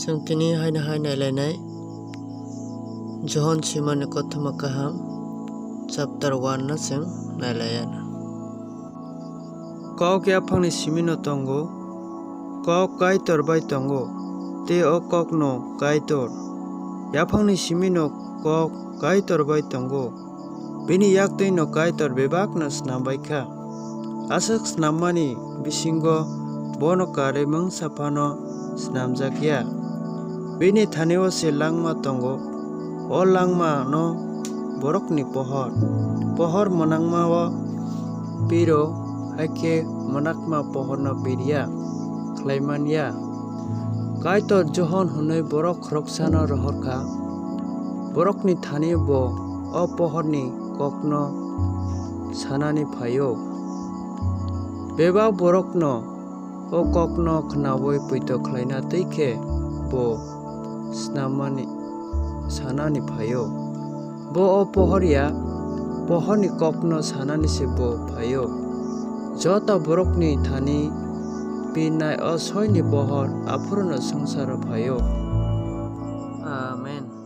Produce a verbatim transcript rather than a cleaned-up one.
Chwng tini haino hai nailainai Johon swimani kothoma kaham chapter one no chwng nailaiya. Kok yaphangni simino tongo, Kok Kaitor bai tongo, tei o Kokno Kaitor yaphangni simino Kok Kaitor bai tongo. Bini yaktwino Kaitor bebakno snam bai kha. Aswk snammani bisingo bono karwi mungsa phano snamjak ya. Bini thani-o se langma tongo, o langma-no borokni pohor. Pohor mwnangma-o piro, hakhe mwnakma pohorno pir ya, khlai man ya. Kaitor Johon hwnwi borok khoroksano rohor kha. Borokni thani bo o pohorni kokno sanani phaio. Bebak borokno o kokno khnaui poito khlaina twi khe bo snamani, sanani phaio. Bo o pohor ya, pohorni kokno sanani se bo phaio. Joto borokni thani pirnai o soini pohor aphuruno swngcharo phaio. Amen.